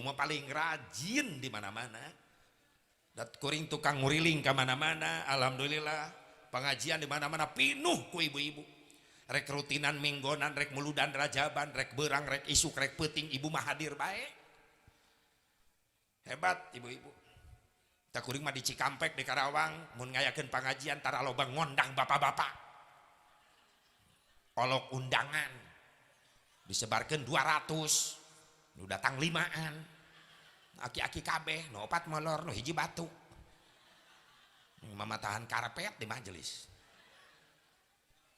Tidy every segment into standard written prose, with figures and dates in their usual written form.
mah paling rajin di mana-mana. Dat kuring tukang nguriling ka mana-mana, alhamdulillah pengajian di mana-mana pinuh ku ibu-ibu. Rek rutinan minggonan, rek muludan rajaban, rek berang, rek isuk, rek peuting, ibu mah hadir bae. Hebat ibu-ibu. Tak kuring mah di Cikampek di Karawang mun ngayakeun pangajian tara loba ngondang bapak-bapak. Olok undangan disebarkeun 200, nu datang 5an. Aki-aki kabeh, nu 4 molor, nu 1 batu. Mamatahan karpet di majelis.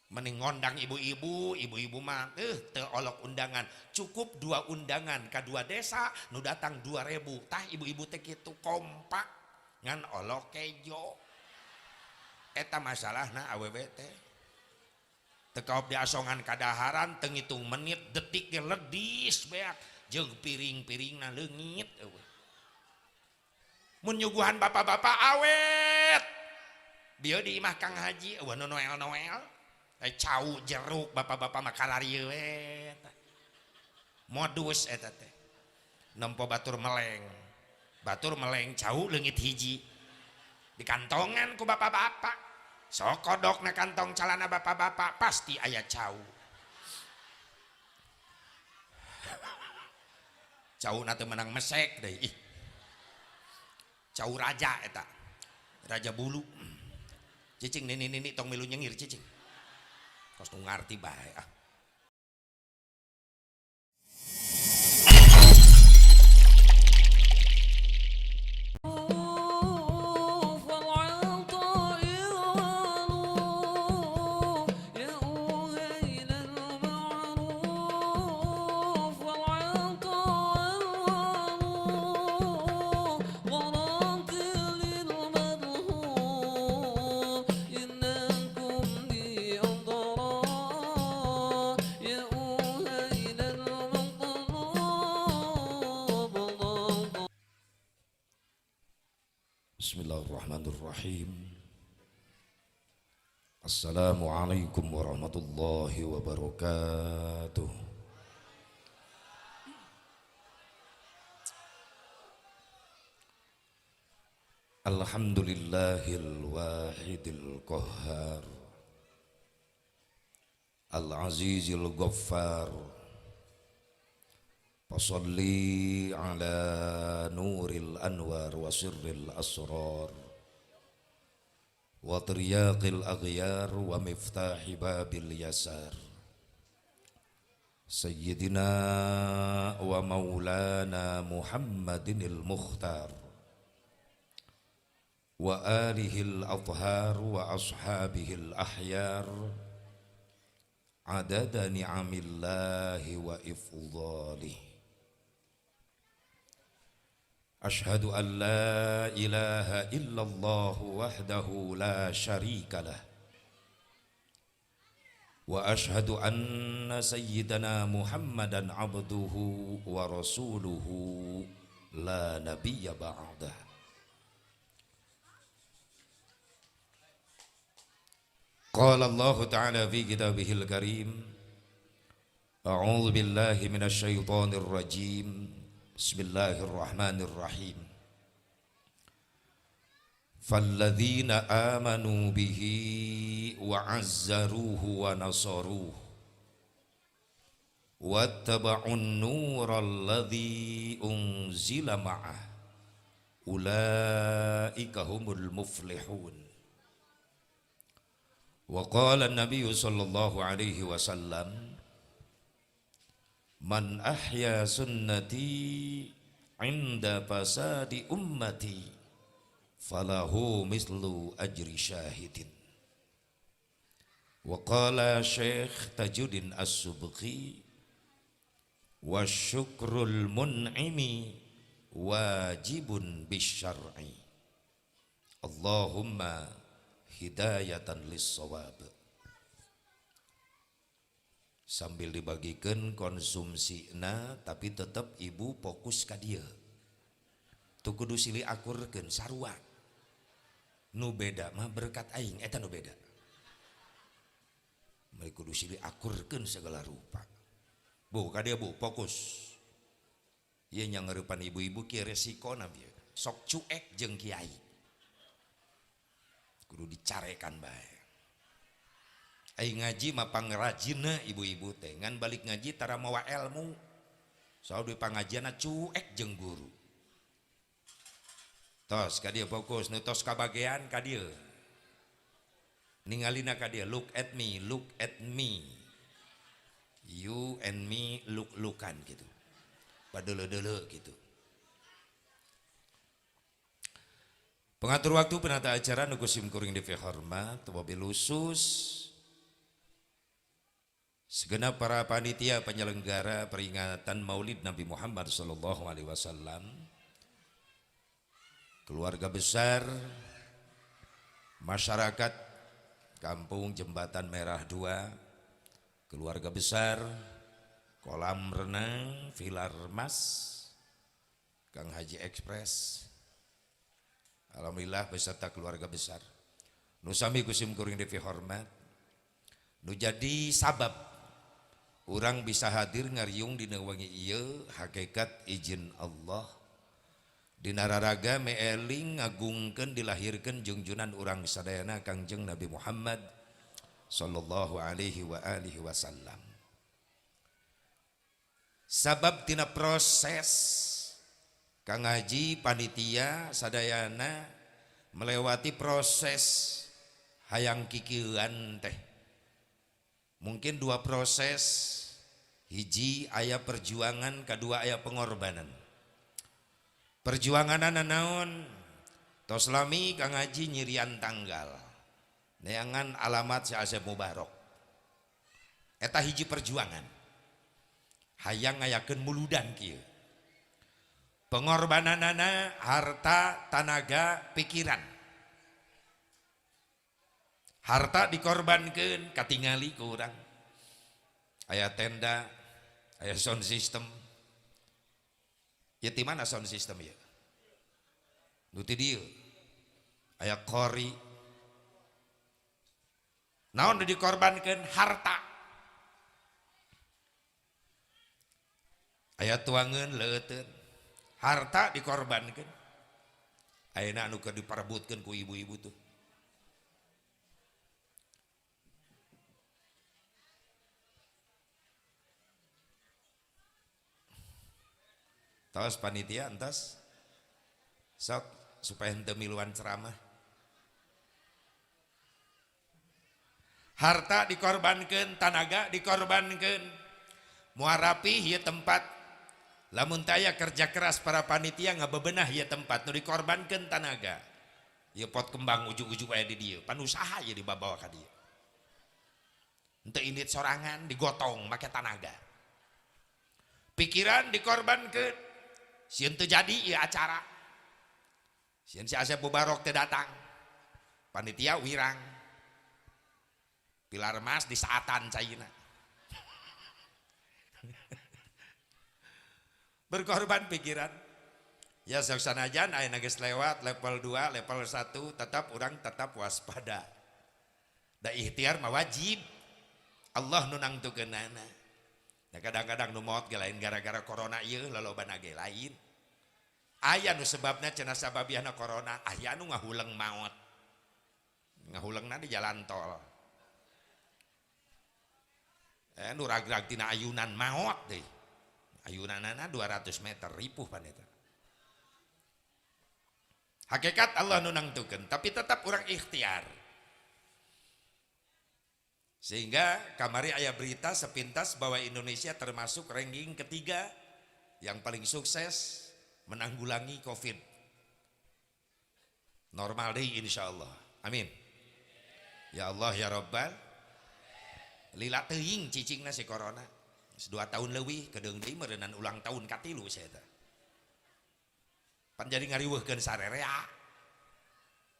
Mending ngondang ibu-ibu, ibu-ibu mah teu olok undangan. Cukup 2 undangan ka 2 desa, nu datang 2000. Tah ibu-ibu teh kitu kompak ngan olok kejo. Eta masalahna awewe teh. Teu kaop diasongan kadaharan, teu ngitung menit, detik ge ledis beak jeung piring-piringna leungit eueuh. Mun nyuguhan bapak-bapak awet. Bieu di imah Kang Haji eueuh nu noel-noel. Cau jeruk bapak-bapak mah kararieu we eta. Modus eta teh. Nempo batur meleng. Batur meleng cau leungit hiji. Dikantongan ku bapak-bapak. Sok kodokna kantong calana bapak-bapak pasti aya cau. Cauna teu menang mesek deui. Ih. Cau raja eta. Raja bulu. Cicing nini-nini tong milu nyengir cicing. Kos nu ngarti bae ah. Bismillahirrahmanirrahim. Assalamualaikum warahmatullahi wabarakatuh. Alhamdulillahil wahidil qahhar, al-azizil ghaffar. Fassalli ala nuril anwar wa sirril asrar wa tiryaqil aghyar wa miftahi babil yasar, sayyidina wa maulana Muhammadinil mukhtar wa alihil athhar wa ashabihil ahyar adada ni'amillahi wa ifdhalih. Ashhadu an la ilaha illallah wahdahu la syarika lah, wa ashhadu anna sayyidana Muhammadan abduhu wa rasuluhu la nabiyya ba'dah. Qala Allah ta'ala fi kitabihil karim, a'udzu billahi minasy syaithanir rajim. Bismillahirrahmanirrahim. Falladzina amanu bihi wa 'azzaruhu wa nasaruhu wattaba'un nural ladzi unzila ma'ah ulaika humul muflihun. Wa qala an-nabiy sallallahu alaihi wasallam, man ahya sunnati inda fasadi ummati falahu mislu ajri syahidin. Wa qala Syekh Tajuddin As-Subki, wa syukrul mun'imi wajibun bisyar'i. Allahumma hidayatan lis-shawab. Sambil dibagikan konsumsina, tapi tetap ibu fokus ka dieu. Tuh kudu silih akurkeun sarua. Nu beda mah berkat aing eta nu beda. Mari kudu silih akurkeun segala rupa. Bu ka dieu bu fokus. Ieu nyangreupan ibu-ibu kieu resikona bieu. Sok cuek jeung kiai. Kudu dicarekan bae. Ai ngaji mah pangrajinna ibu-ibu teh, ngan balik ngaji tara mawa ilmu. Soal di pangajianna cuek jeung guru. Tos ka dieu fokus nu tos kabagean ka dieu. Ningalina ka dieu, look at me, look at me. You and me look-lookan gitu. Padeuleu-deuleu gitu. Pengatur waktu penata acara nu kusim kuring dipihormat, wabil khusus segenap para panitia penyelenggara peringatan Maulid Nabi Muhammad sallallahu alaihi wasallam, keluarga besar, masyarakat Kampung Jembatan Merah 2, keluarga besar Kolam Renang Pilarmas, Kang Haji Ekspres, alhamdulillah beserta keluarga besar. Nu sami kusim kuring dipihormat, nu jadi sabab urang bisa hadir ngariung dina wengi ieu hakikat izin Allah. Dina raraga meeling ngagungkeun dilahirkeun jungjunan urang sadayana Kangjeng Nabi Muhammad sallallahu alaihi wa alihi wasallam. Sabab tina proses Kang Haji panitia sadayana melewati proses hayang kikieuan teh. Mungkin dua proses, hiji aya perjuangan, kedua aya pengorbanan. Perjuanganana naon? Tos lami Kang Haji nyirian tanggal, neangan alamat si Asep Mubarok. Eta hiji perjuangan. Hayang ngayakeun muludan kieu. Pengorbananana harta, tanaga, pikiran. Harta dikorbankeun katingali ku urang. Aya tenda, aya sound system. Ya di mana sound system ya? Nu ti dieu. Aya kori. Naon nu dikorbankeun? Harta. Aya tuangeun leuteun. Harta dikorbankeun. Ayeuna anu keur diparebutkeun ku ibu-ibu tuh. Tos panitia entos sok supaya henteu miluan ceramah. Harta dikorbankeun, tanaga dikorbankeun. Moal rapih ieu tempat. Lamun taya kerja keras para panitia ngabebenah ieu tempat nu dikorbankeun tanaga. Ieu pot kembang ujug-ujug aya di dieu, pan usaha ieu dibabawa ka dieu. Henteu indit sorangan digotong make tanaga. Pikiran dikorbankeun. Sieun teu jadi ieu acara. Sieun si Asep Mubarok teu datang. Panitia wirang. Pilar emas di saatan caina. Berkorban pikiran. Ya sok sanajan ayeuna geus lewat level 2, level 1, tetap urang tetap waspada. Da ikhtiar mah wajib. Allah nu nangtukeunana. Nah kadang-kadang nu maot ge lain gara-gara corona ieu lalobana ge lain. Aya nu sebabna cenah sababiahna corona, aya nu ngahuleng maot. Ngahulengna di jalan tol. Nu rag-rag tina ayunan maot deui. Ayunanana 200 meter ripuh pan eta. Hakikat Allah nu nangtukeun, tapi tetap urang ikhtiar. Sehingga kamari aya berita sepintas bahwa Indonesia termasuk ranking ketiga yang paling sukses menanggulangi COVID. Normal deh insya Allah. Amin. Ya Allah ya Rabbal. Lila teuing cicingna si corona. 2 tahun leuwih kedeung deui meureunnan ulang tahun katilu saya teh. Pan jadi ngariweuhkeun sarerea.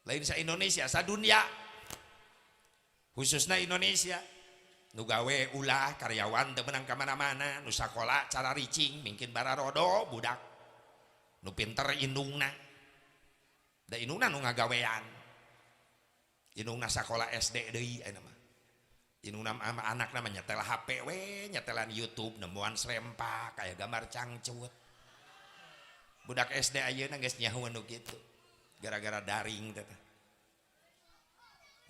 Lain sa Indonesia, sa dunia. Khususna Indonesia. Nu gawe ulah karyawan teu meunang ka mana-mana, nu sakola cara ricing mungkin bararodo budak. Nu pinter indungna. Da indungna nu ngagawean. Indungna sakola SD deui ayeuna mah. Indungna ama anakna mah nyetel HP we, nyetelan YouTube nemuan serempak aya gambar cangcut. Budak SD ayeuna geus nyaho nu kitu. Gara-gara daring teh.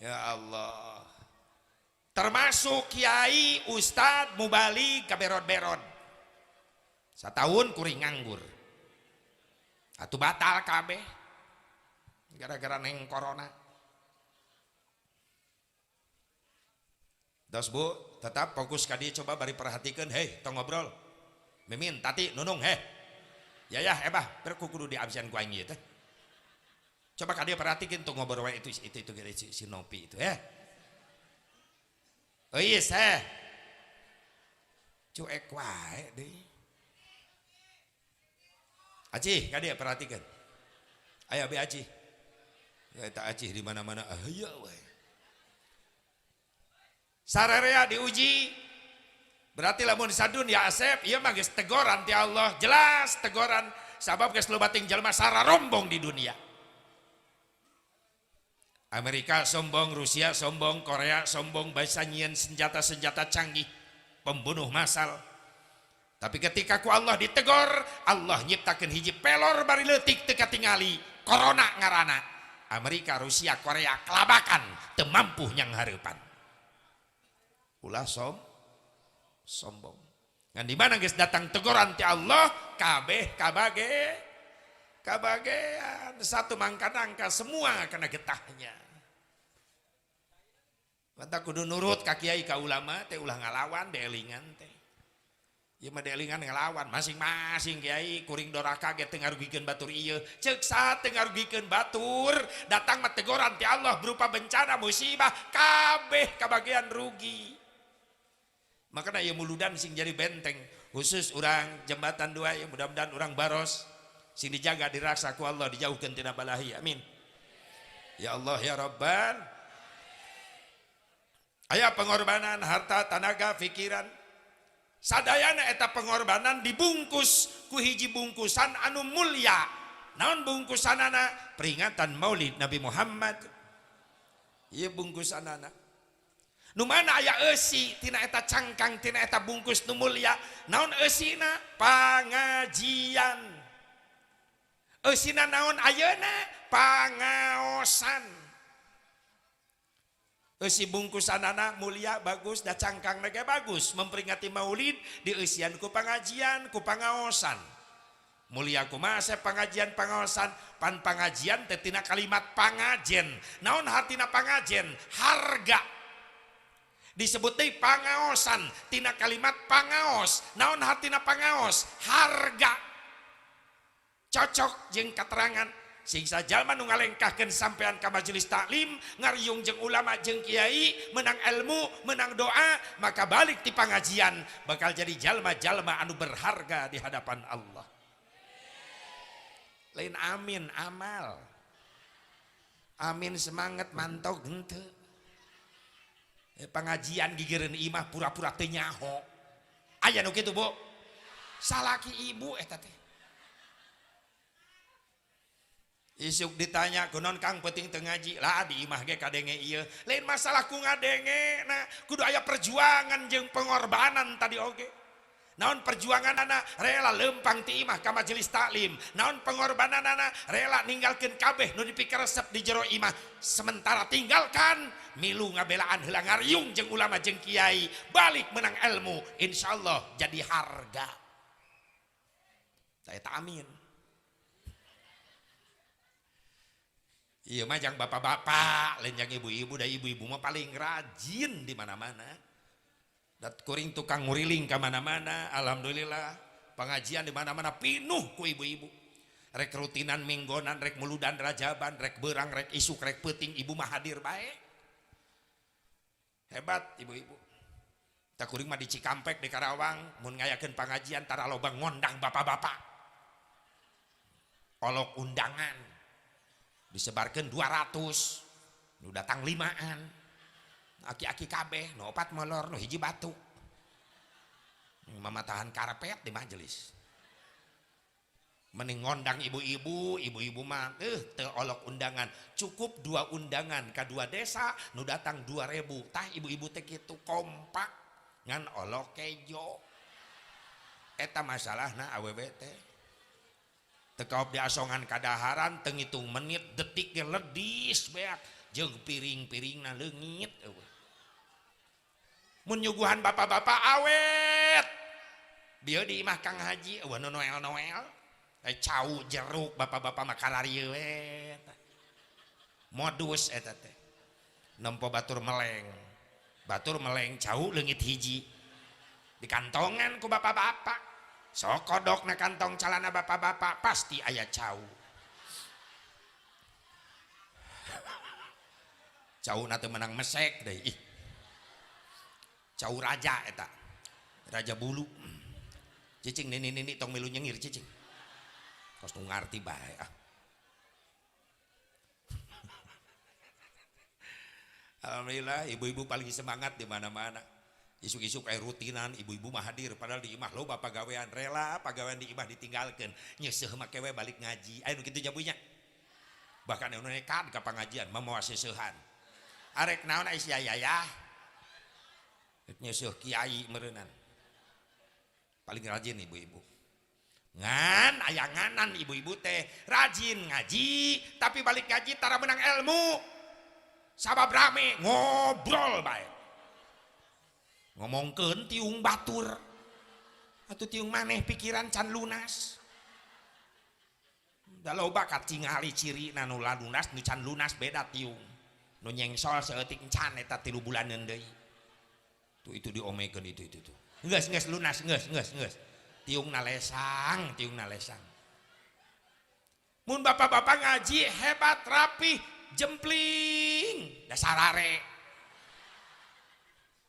Ya Allah. Termasuk kiai, ustad, mubalig, kaberod-berod. Satahun kuring nganggur. Atuh batal kabeh. Gara-gara neng corona. Dos bu, tetap fokus ka dieu coba bari perhatikan, hei tong ngobrol. Mimin, Tati, Nunung, heh. Ya ya, ebah, ber kudu di absen ku aing ieu teh. Coba ka dieu perhatikan tuh ngobrol wae itu si Nopi itu, heh. Euis, heh. Cuek wae deui. Acih, ka dieu perhatikan. Aya be Acih. Ya eta Acih di mana-mana aya wae. Sararea diuji. Berarti lamun sadun ya Asep, ieu mah geus tegoran ti Allah, jelas tegoran sabab geus loba ting jelema sararombong di dunia. Amerika sombong, Rusia sombong, Korea sombong, basa nyieun senjata-senjata canggih, pembunuh massal. Tapi ketika ku Allah ditegor, Allah nyiptakeun hiji pelor bari leutik teu katingali, corona ngaranna. Amerika, Rusia, Korea kelabakan, teu mampu nyanghareupan. Ulah sombong. Ngan di mana geus datang teguran ti Allah, kabeh kabage kabagean satu mangka nangka semua kena getahnya. Mata kudu nurut ka kiai ka ulama teh ulah ngalawan deelingan teh. Ieu mah deelingan ngalawan masing-masing kiai kuring doraka ge teu ngarugikeun batur ieu. Ceuk saha teu ngarugikeun batur, datang mah teguran ti Allah berupa bencana musibah kabeh kabagean rugi. Makanya ieu muludan sing jadi benteng khusus urang jembatan dua ya mudah-mudahan urang baros sing dijaga diraksa ku Allah dijauhkeun tina balahi amin. Ya Allah ya Rabban. Aya pengorbanan harta, tenaga, pikiran. Sadayana eta pengorbanan dibungkus ku hiji bungkusan anu mulia. Naon bungkusanana? Peringatan Maulid Nabi Muhammad. Ieu bungkusanana. Nu mana aya eusi tina eta cangkang tina eta bungkus nu mulia. Naon eusina? Pangajian. Eusina naon ayeuna? Pangaosan. Eusi bungkusanana mulia bagus da cangkangna ge bagus memperingati Maulid dieusian ku pangajian ku pangaosan. Mulia kumaha pangajian pangaosan pan pangajian teh tina kalimat pangajen. Naon hartina pangajen? Harga. Disebut deui pangaosan tina kalimat pangaos. Naon hartina pangaos? Harga. Cocok jeung katerangan sing sajalma nu ngalengkahkeun sampean ka majelis taklim ngariung jeung ulama jeung kiai menang ilmu menang doa maka balik ti pangajian bakal jadi jalma-jalma anu berharga di hadapan Allah. Lain amin amal. Amin semangat mantog henteu. Pengajian gigireun imah pura-pura teu nyaho. Aya nu kitu, Bu? Salaki ibu eta teh. Isuk ditanya kunaon Kang penting teu ngaji? Lah di imah ge kadenge ieu. Lain masalah ku ngadenge, nah kudu aya perjuangan jeung pengorbanan tadi oge. Naon perjuanganana rela lempang ti imah ka majelis taklim. Naon pengorbananana rela ninggalkeun kabeh nu dipikaresep di jero imah. Sementara tinggalkan milu ngabelaan heula ngariung jeung ulama jeung kiai, balik menang ilmu, insyaallah jadi harga. Saya tak amin. Iya mah jang bapak-bapak, lain jang ibu-ibu, da ibu-ibu mah paling rajin di mana-mana. Dat kuring tukang nguriling ka mana-mana, alhamdulillah pengajian di mana-mana pinuh ku ibu-ibu. Rek rutinan minggonan, rek muludan rajaban, rek berang, rek isuk, rek peuting, ibu mah hadir bae. Hebat ibu-ibu. Tak kuring mah di Cikampek di Karawang mun ngayakeun pengajian tara loba ngondang bapak-bapak. Olok undangan disebarkan 200, nu datang 5an. Aki-aki kabeh, nu opat molor, nu hiji batuk. Mamatahan karpet di majelis. Mending ngondang ibu-ibu, ibu-ibu mah teu olok undangan. Cukup 2 undangan ka 2 desa, nu datang 2000. Tah ibu-ibu teh kitu kompak ngan olok kejo. Eta masalahna awewe teh. Teu kaop diasongan kadaharan, teu ngitung menit detik ge ledis beak jeung piring-piringna leungit eueuh. Mun nyuguhan bapak-bapak awet. Bieu di imah Kang Haji eueuh nu noel-noel. Cau jeruk bapak-bapak mah kararieu we. Modus eta teh. Nempo batur meleng. Batur meleng cau leungit hiji. Dikantongan ku bapak-bapak. Sok kodok na kantong calana bapak-bapak pasti aya cau. Cau na teu menang mesek deui. Ih. Cau raja eta. Raja bulu. Cicing nini-nini tong milu nyengir cicing. Kos nu ngarti bae ah. Alhamdulillah ibu-ibu paling semangat di mana-mana. Isuk-isuk kayak rutinan ibu-ibu mah hadir padahal di imah loba pagawean, rela pagawean di imah ditinggalkeun. Nyeuseuh make we balik ngaji. Aya nu kitu jabunya. Bahkan anu nekat ka pangajian mah moal seuseuhan. Arek naon ai sia yayah. Rek nyeuseuh kiai meureunnan. Paling rajin ibu-ibu. Ngan ayanganan ibu-ibu teh rajin ngaji tapi balik ngaji tara menang ilmu. Sabab rame ngobrol bae. Ngomongkeun tiung batur. Atuh tiung maneh pikiran can lunas. Da loba katingali cirina nu lunas nu can lunas beda tiung. Nu nyengsol saeutik can eta 3 bulaneun deui. Tuh itu diomekeun itu tuh. Geus geus lunas geus geus geus. Tiung nalesang, tiung nalesang. Mun bapak-bapak ngaji hebat rapih jempling dasarare.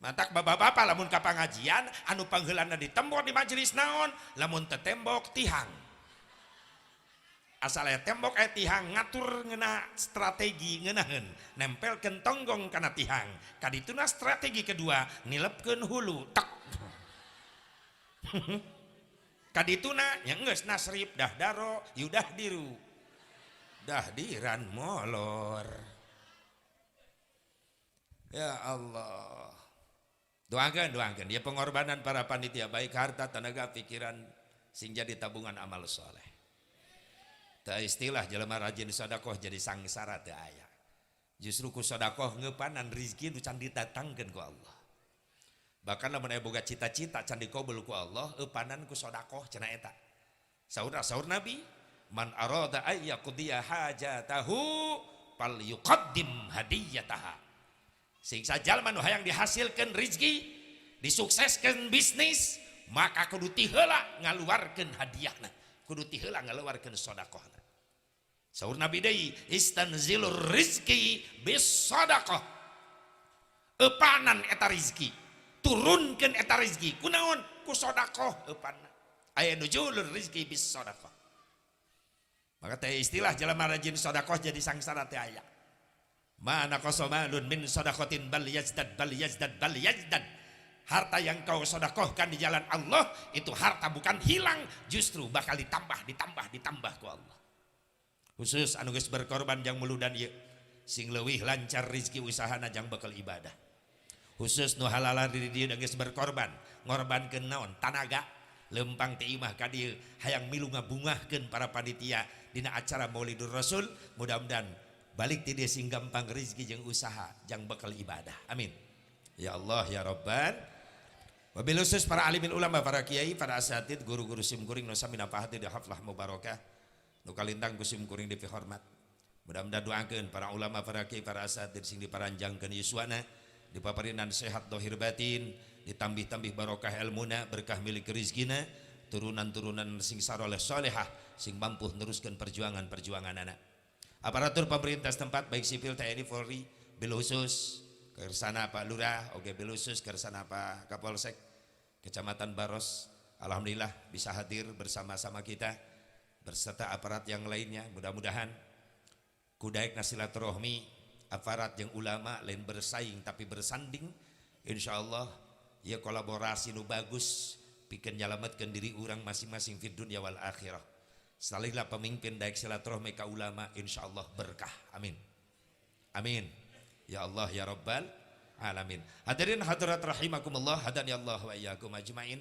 Matak bapak-bapak lamun ka pangajian anu pangheulana ditembok di majelis naon, lamun teu tembok tihang. Asal aya tembok aya tihang ngatur ngeuna strategi ngeunaheun, nempelkeun tonggong kana tihang. Kadituna strategi kedua nilepkeun hulu tek. Kadituna nya geus nasrib dah daro yudah diru. Dahdiran molor. Ya Allah. Doakan, doakan. Ya pengorbanan para panitia baik harta, tenaga, pikiran sing jadi tabungan amal soleh. Teu istilah jelema rajin sedekah jadi sangsara teu aya. Justru ku sedekah ngeupanan rezeki nu can didatangkeun ku Allah. Bahkan lamun aya boga cita-cita can dikabul ku Allah, eupanan ku sedekah cenah eta. Saur Nabi, man arada ay yaqdiya hajatahu fal yuqaddim hadiyataha. Sing sajalma nu hayang dihasilkeun rezeki, disukseskeun bisnis, maka kudu ti heula ngaluarkeun hadiahna, kudu ti heula ngaluarkeun sedekahna. Saur Nabi deui, istanzilur rizki bis sedekah. Eupanan eta rezeki, turunkeun eta rezeki kunaon? Ku sedekah eupanna. Aya nuzulur rizki bis sedekah. Maka teh istilah jelema rajin sedekah jadi sangsara teh aya. Ma naqasa malun min sedaqatin bal yazdad bal yazdad bal yazdad. Harta yang kau sedekahkan di jalan Allah itu harta bukan hilang, justru bakal ditambah ditambah ditambah ku Allah. Khusus anu geus berkorban jang muludan ieu sing leuwih lancar rezeki usahana jang bekal ibadah. Khusus nu halala di dieu geus berkorban, ngorbankeun naon? Tanaga. Lempang ti imah ka dieu hayang milu ngabungahkeun para panitia dina acara Maulidur Rasul, mudah-mudahan balik ti dieu sing gampang rezeki jeung usaha jang bekal ibadah. Amin. Ya Allah ya Rabban. Wabil khusus para alimin ulama, para kiai, para asatid, guru-guru sim kuring nu sami napahati di haflah mubarakah. Nu kalintang ku sim kuring dipihormat. Mudah-mudahan doakeun para ulama, para kiai, para asatid sing diparanjangkeun yuswana, dipaparinan sehat dohir batin, ditambih-tambih barokah ilmuna, berkah milik rezekina, turunan-turunan sing saroleh solehah, sing mampu neruskeun perjuangan-perjuangan anak. Aparatur pemerintah setempat baik sipil, TNI, Polri, bil khusus kersana Pak Lurah, oke bil khusus kersana Pak Kapolsek Kecamatan Baros, alhamdulillah bisa hadir bersama-sama kita berserta aparat yang lainnya. Mudah-mudahan kudaek silaturahmi aparat yang ulama lain bersaing tapi bersanding, insyaallah ya kolaborasi nu bagus pikeun nyalametkeun diri urang masing-masing fid dunya wal akhirah. Salihlah pemimpin daek silaturahmi ka ulama, insyaallah berkah. Amin. Amin. Ya Allah ya Rabbal alamin. Hadirin hadirat rahimakumullah, hadani Allah wa iyyakum ajmain.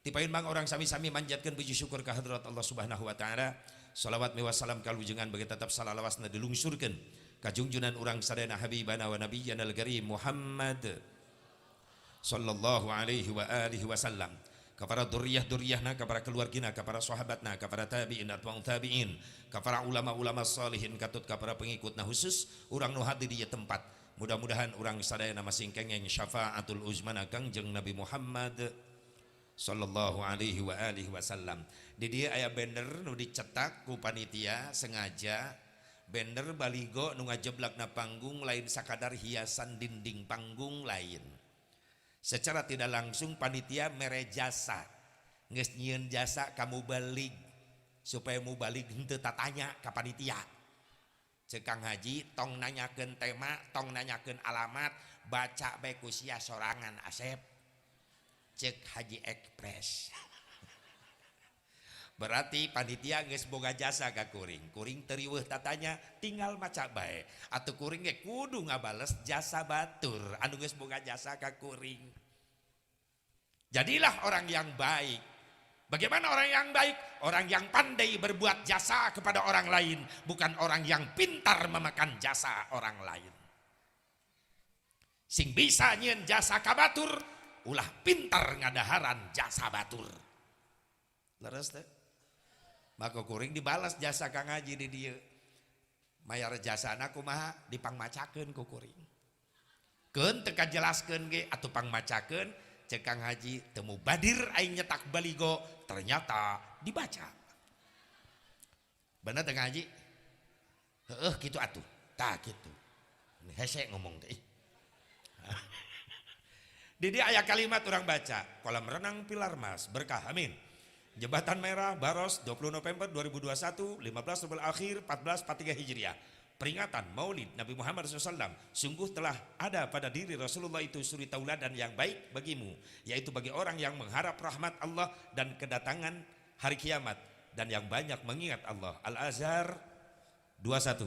Tipain bang orang sami-sami manjatkeun puji syukur ka hadrat Allah Subhanahu wa taala. Salawat miwah salam kalujengan bagi tetap salalawasna dilungsurkeun ka junjunan urang sadayana habibana wa nabiyyana al-karim Muhammad sallallahu alaihi wa alihi wasallam, kepada duriyah-duriyahna, kepada keluargina, kepada sahabatna, kepada tabi'in atba'u tabi'in, kepada ulama-ulama salihin, katut kepada pengikutna, khusus urang nu hadir di tempat. Mudah-mudahan urang sadayana masing kengeng syafaatul uzmana Kangjeng Nabi Muhammad sallallahu alaihi wa alihi wasallam. Di dieu aya banner nu dicetak ku panitia sengaja, banner baligo nu ngajeblak na panggung, lain sakadar hiasan dinding panggung, lain. Secara tidak langsung panitia mere jasa, geus nyieun jasa ka mubalig supaya mubalig henteu tatanya ka panitia. Ceuk Kang Haji, tong nanyakeun tema, tong nanyakeun alamat, baca bae ku sia sorangan, Asep, cek Haji Ekspres. Berarti panitia geus boga jasa ka kuring, kuring teu riweuh tatanya, tinggal maca bae. Atuh kuring ge kudu ngabales jasa batur anu geus boga jasa ka kuring. Jadilah orang yang baik. Bagaimana orang yang baik? Orang yang pandai berbuat jasa kepada orang lain, bukan orang yang pintar memakan jasa orang lain. Sing bisa nyieun jasa ka batur, ulah pintar ngadaharan jasa batur. Leres teh? Maka kuring dibalas jasa Kang Haji di dieu. Mayar jasana kumaha? Dipangmacakeun ku kuring. Keun teu kajelaskeun ge atuh pangmacakeun, cek Kang Haji, teu mubadir aing nyetak baligo, ternyata dibaca. Bener teh, Kang Haji? Heeh, kitu atuh. Tah kitu. Hese ngomong teh. Di dieu aya kalimat urang baca, kolam renang Pilar Mas, berkah, amin. Jembatan Merah, Baros, 20 November 2021, 15 Rabiul Akhir, 1443 Hijriah. Peringatan Maulid Nabi Muhammad SAW. Sungguh telah ada pada diri Rasulullah itu suri tauladan yang baik bagimu, yaitu bagi orang yang mengharap rahmat Allah dan kedatangan hari kiamat dan yang banyak mengingat Allah. Al-Azhar 21.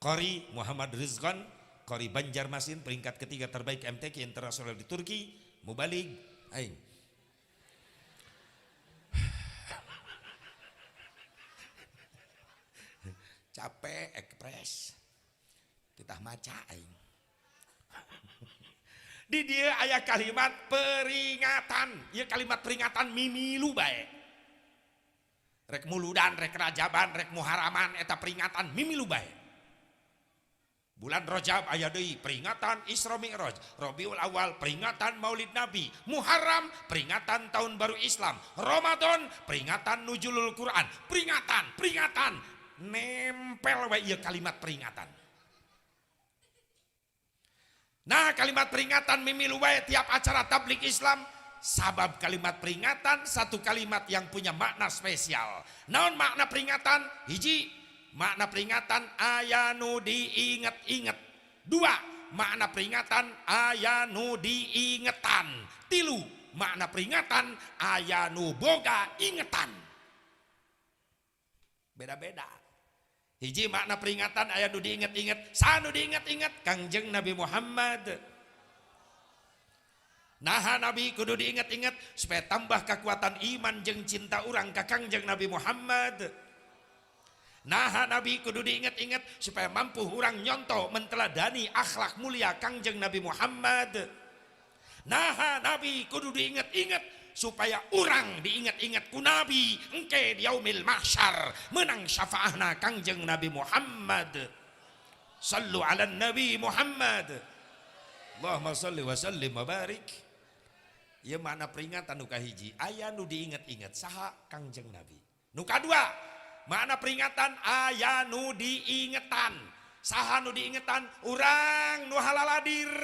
Qori Muhammad Rizqan, Qori Banjarmasin, peringkat ketiga terbaik MTQ internasional di Turki, mubalig aing. Capek ekspres. Kita maca aing. Di dieu aya kalimat peringatan. Ieu kalimat peringatan mimilu bae. Rek muludan, rek rajaban, rek muharaman, eta peringatan mimilu bae. Bulan Rajab aya deui peringatan Isra Mi'raj, Rabiul Awal peringatan Maulid Nabi, Muharram peringatan Tahun Baru Islam, Ramadan peringatan Nuzulul Quran, peringatan, peringatan, nempel wae ieu kalimat peringatan. Nah, kalimat peringatan mimilu wae tiap acara tabligh Islam, sabab kalimat peringatan satu kalimat yang punya makna spesial. Naon makna peringatan? Hiji, makna peringatan aya nu diinget-inget. Dua, makna peringatan aya nu diingetan. Tilu, makna peringatan aya nu boga ingetan. Beda-beda. Hiji, makna peringatan aya nu diinget-inget, saha nu diinget-inget? Kangjeng Nabi Muhammad. Nah, Nabi kudu diinget-inget supaya tambah kekuatan iman jeung cinta urang ka Kangjeng Nabi Muhammad. Nah, Nabi kudu diinget-inget supaya mampu urang nyontoh menteladani akhlak mulia Kangjeng Nabi Muhammad. Nah, Nabi kudu diinget-inget supaya urang diinget-inget ku Nabi engke di yaumil mahsyar menang syafaahna Kangjeng Nabi Muhammad. Sallu ala Nabi Muhammad. Allahumma salli wa sallim wa barik. Ieu makna peringatan nu kahiji, aya nu diinget-inget, saha? Kangjeng Nabi. Nu kadua, makna peringatan aya nu diingetan, saha nu diingetan? Urang nu halaladir.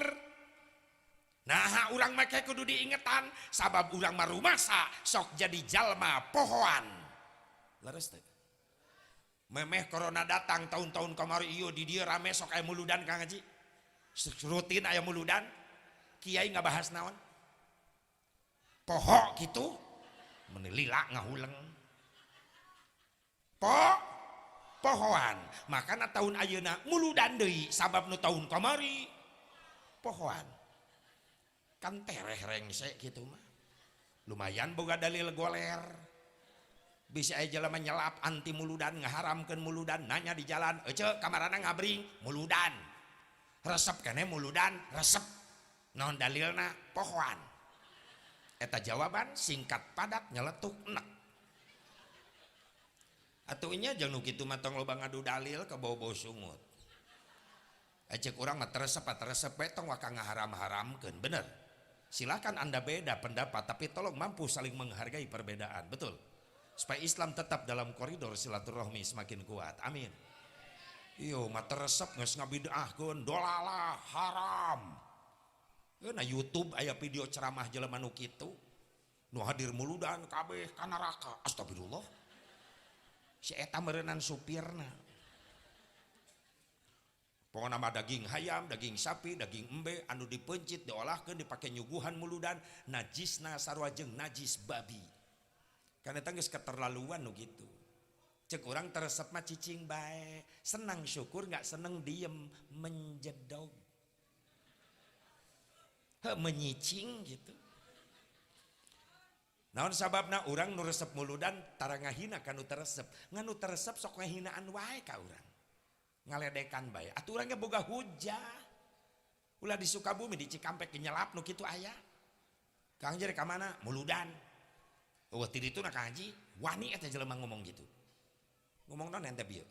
Nah, urang make kudu diingetan sabab urang mah rumasa sok jadi jalma pohoan. Leres teh? Memeh corona datang tahun-tahun kamari ieu di dieu rame, sok aya muludan, Kang Haji. Rutin aya muludan. Kiai ngabahas naon? Poho gitu. Meni lila ngahuleng. Pohoan. Makana tahun ayeuna muludan deui sabab nu tahun kamari pohoan. Kan tereh rengse gitu mah. Lumayan boga dalil goler. Bisa aya jelema nyelap anti muludan, ngaharamkeun muludan, nanya di jalan, "Ece, kamarana ngabring?" Muludan. Resep keneh muludan, resep. Naon dalilna? Pohoan. Eta jawaban singkat, padat, nyeletuk, enek. Atuh nya jeung nu kitu mah tong loba ngadu dalil, ke bau-bau sungut. Ceuk urang mah teresep teresep we, tong waka ngaharam-haramkeun, bener. Silakan Anda beda pendapat, tapi tolong mampu saling menghargai perbedaan, betul. Supaya Islam tetap dalam koridor silaturahmi semakin kuat. Amin. Iyo mah teresep geus ngabid'ahkeun, dolalah, haram. Na YouTube aya video ceramah jelema nu kitu. Nu hadir muludan kabeh ka neraka. Astagfirullah. Si eta meureunan supirna. Pokokna mah daging hayam, daging sapi, daging embe anu dipeuncit, diolahkeun, dipake nyuguhan muludan, najisna sarua jeung najis babi. Kan eta geus keterlaluan nu kitu. Ceuk urang teresep mah cicing bae, senang syukur, nggak seneng diem, menjedog. He, menyicing gitu. Naon sababna urang nu resep muludan tara ngahina ka nu teu resep? Ngan nu teu resep sok ngahinaan wae ka urang. Ngaledekan bae. Atuh urang ge boga hujah. Ulah di Sukabumi, di Cikampek nyelap nu kitu aya. Kang Haji ka mana? Muludan. Eueuh ti ditu na Kang Haji, wani eta jelema ngomong gitu. Ngomong naon ente bieu?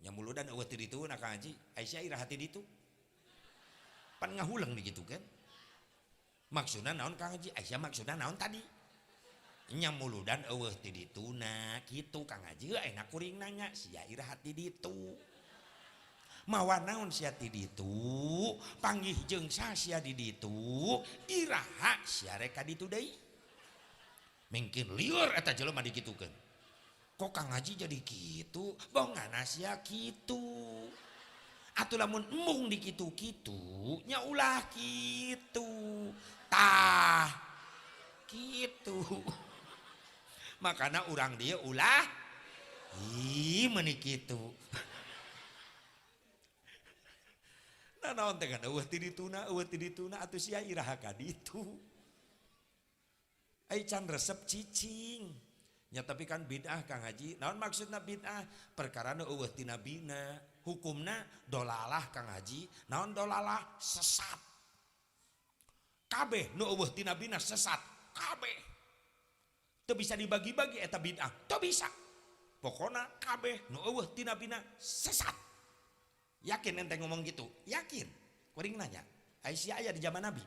Nya muludan eueuh ti ditu na Kang Haji, Aisyah iraha ti ditu. Pan ngahuleng di gitu kan. Maksudna naon Kang Haji? Aisyah maksudna naon tadi? Nya muludan eueuh ti dituna kitu Kang Haji, enak kuring nanya sia iraha ti ditu. Mawa naon sia ti ditu? Panggih jeung sia di ditu, iraha sia rek ka ditu deui? Mungkin lieur eta jelema dikitukeun. Kok Kang Haji jadi kitu? Bongana sia kitu. Atuh lamun embung dikitu-kitu nya ulah kitu. Tah kitu. Makana urang dia ulah ih meuni kitu. Nah naon teh kan eueuh ti dituna, eueuh ti dituna atuh sia iraha ka ditu. Ai can resep cicing. Nya tapi kan bid'ah Kang Haji. Naon maksudna bid'ah? Perkara nu eueuh ti nabina, hukumna dolalah Kang Haji. Naon dolalah? Sesat. Kabeh nu eueuh ti nabina sesat, kabeh. Teu bisa dibagi-bagi eta bid'ah, teu bisa. Pokona kabeh nu eueuh ti nabina sesat. Yakin ente ngomong gitu? Yakin. Kuring nanya, Aisyah aya di zaman Nabi?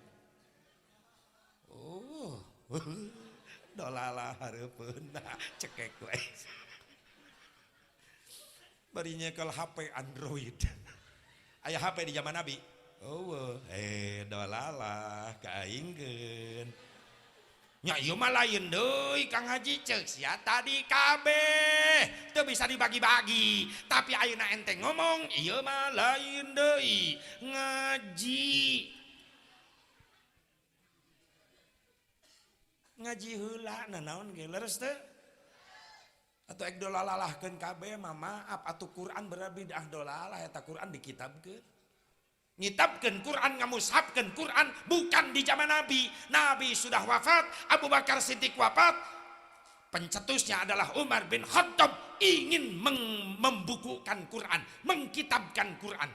Oh. Dolalah hareupeun cekek we. Bari nyekel HP Android. Aya HP di zaman Nabi? Oh, dolalah kaingkeun. Nya ieu mah lain deui Kang Haji, ceuk sia tadi kabeh teu bisa dibagi-bagi, tapi ayeuna ente ngomong ieu mah lain deui ngaji. Ngaji heula nanaon ge leres teu? Atuh ek dolalahkeun kabeh mah maaf atuh Quran berbidah dolalah eta Quran dikitabkeun. Ngitabkeun Quran, ngamushafkeun Quran bukan di zaman Nabi. Nabi sudah wafat, Abu Bakar Siddiq wafat. Pencetusnya adalah Umar bin Khattab, ingin membukukan Quran, mengkitabkan Quran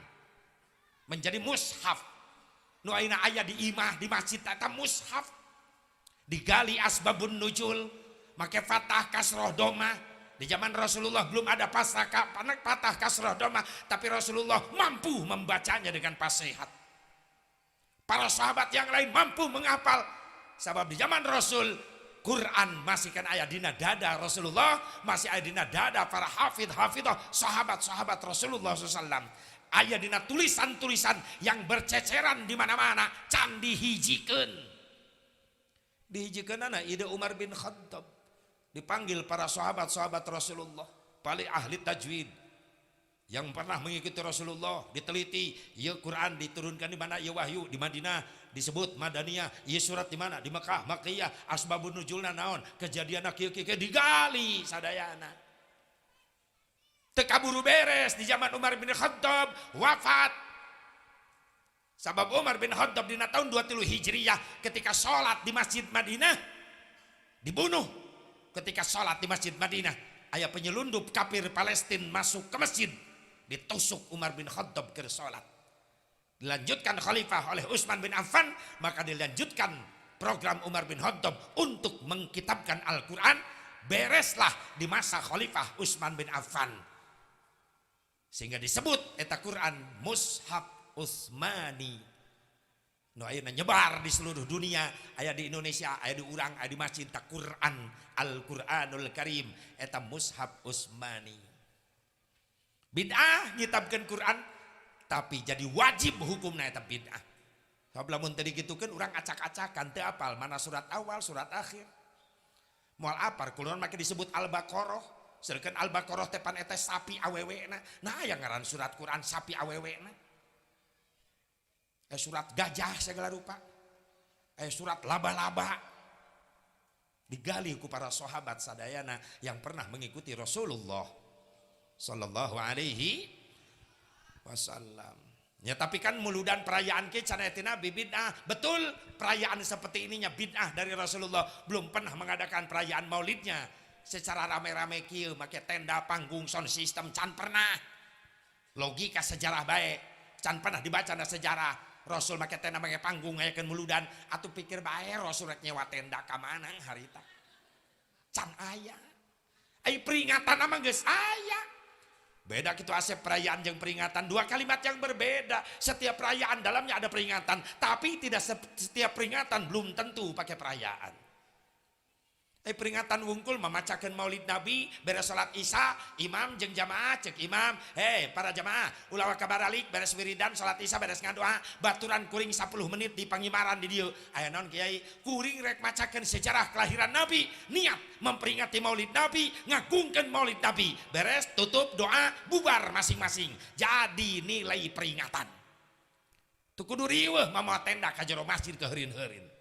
menjadi mushaf. Nu ayeuna aya di imah, di masjid eta mushaf. Digali asbabun nuzul, make fathah kasroh domah. Di zaman Rasulullah belum ada pasaka, patah kasroh domah, tapi Rasulullah mampu membacanya dengan fasihat. Para sahabat yang lain mampu menghafal. Sebab di zaman Rasul Quran masih kan aya dina dada Rasulullah, masih aya dina dada para hafidh hafidhah sahabat-sahabat Rasulullah SAW. Aya dina tulisan-tulisan yang berceceran di mana-mana, can dihijikeun. Dihijikeun ana ide Umar bin Khattab. Dipanggil para sahabat-sahabat Rasulullah, paling ahli tajwid yang pernah mengikuti Rasulullah, diteliti, ya Quran diturunkan di mana, ya wahyu di Madinah disebut Madaniyah, ya surat di mana, di Mekah, Makkiyah, asbabun nuzulna naon, kejadian kieu kieu digali sadayana. Teu kaburu beres di zaman Umar bin Khattab wafat. Sabab Umar bin Khattab dina tahun 23 Hijriyah ketika sholat di Masjid Madinah dibunuh. Ketika sholat di Masjid Madinah, aya penyelundup kafir Palestina masuk ke masjid, ditusuk Umar bin Khattab ke sholat. Dilanjutkan khalifah oleh Utsman bin Affan, maka dilanjutkan program Umar bin Khattab untuk mengkitabkan Al-Quran. Bereslah di masa khalifah Utsman bin Affan, sehingga disebut eta Quran Mushaf Utsmani nu ayeuna nyebar di seluruh dunia. Aya di Indonesia, aya di urang, aya di masjid ta Quran, Al-Qur'anul Karim eta Mushaf Utsmani. Bid'ah ngitabkeun Quran, tapi jadi wajib hukumna eta bid'ah. Sabab lamun tadi gitukeun, urang acak-acakan, teu apal mana surat awal, surat akhir. Moal apal kuloan make disebut Al-Baqarah. Sedangkan Al-Baqarah teh pan eta sapi awewena. Nah, aya ngaran surat Quran sapi awewena. Surat gajah segala rupa. Surat laba-laba. Digali ku para sahabat sadayana yang pernah mengikuti Rasulullah Sallallahu alaihi wasallam. Ya, tapi kan muludan perayaan ke can Nabi bid'ah. Betul, perayaan seperti ininya bid'ah dari Rasulullah. Belum pernah mengadakan perayaan maulidnya secara rame-rame kieu, make tenda, panggung, sound system, can pernah. Logika sejarah baik. Can pernah dibaca na sejarah Rasul make tenda, make panggung, ngayakeun muludan. Atuh pikir bae, Rasul rek nyewa tenda ka mana harita? Can aya. Ai peringatan mah geus aya. Beda gitu asep, perayaan yang peringatan dua kalimat yang berbeda. Setiap perayaan dalamnya ada peringatan, tapi tidak setiap peringatan belum tentu pakai perayaan. Peringatan wungkul memacakan Maulid Nabi. Beres salat Isya, imam jeung jamaah, cek imam, "Hei para jamaah, ulah waka baralik." Beres wiridan, salat Isya, beres ngadoa, baturan kuring 10 menit di pangimaran di dieu. "Aya naon, Kiai?" "Kuring rek macakeun sejarah kelahiran Nabi, niat memperingati Maulid Nabi, ngagungkeun Maulid Nabi." Beres, tutup, doa, bubar masing-masing. Jadi nilai peringatan. Tuh kudu riweuh mamawa tenda ka jero masjid keheurin-heurin.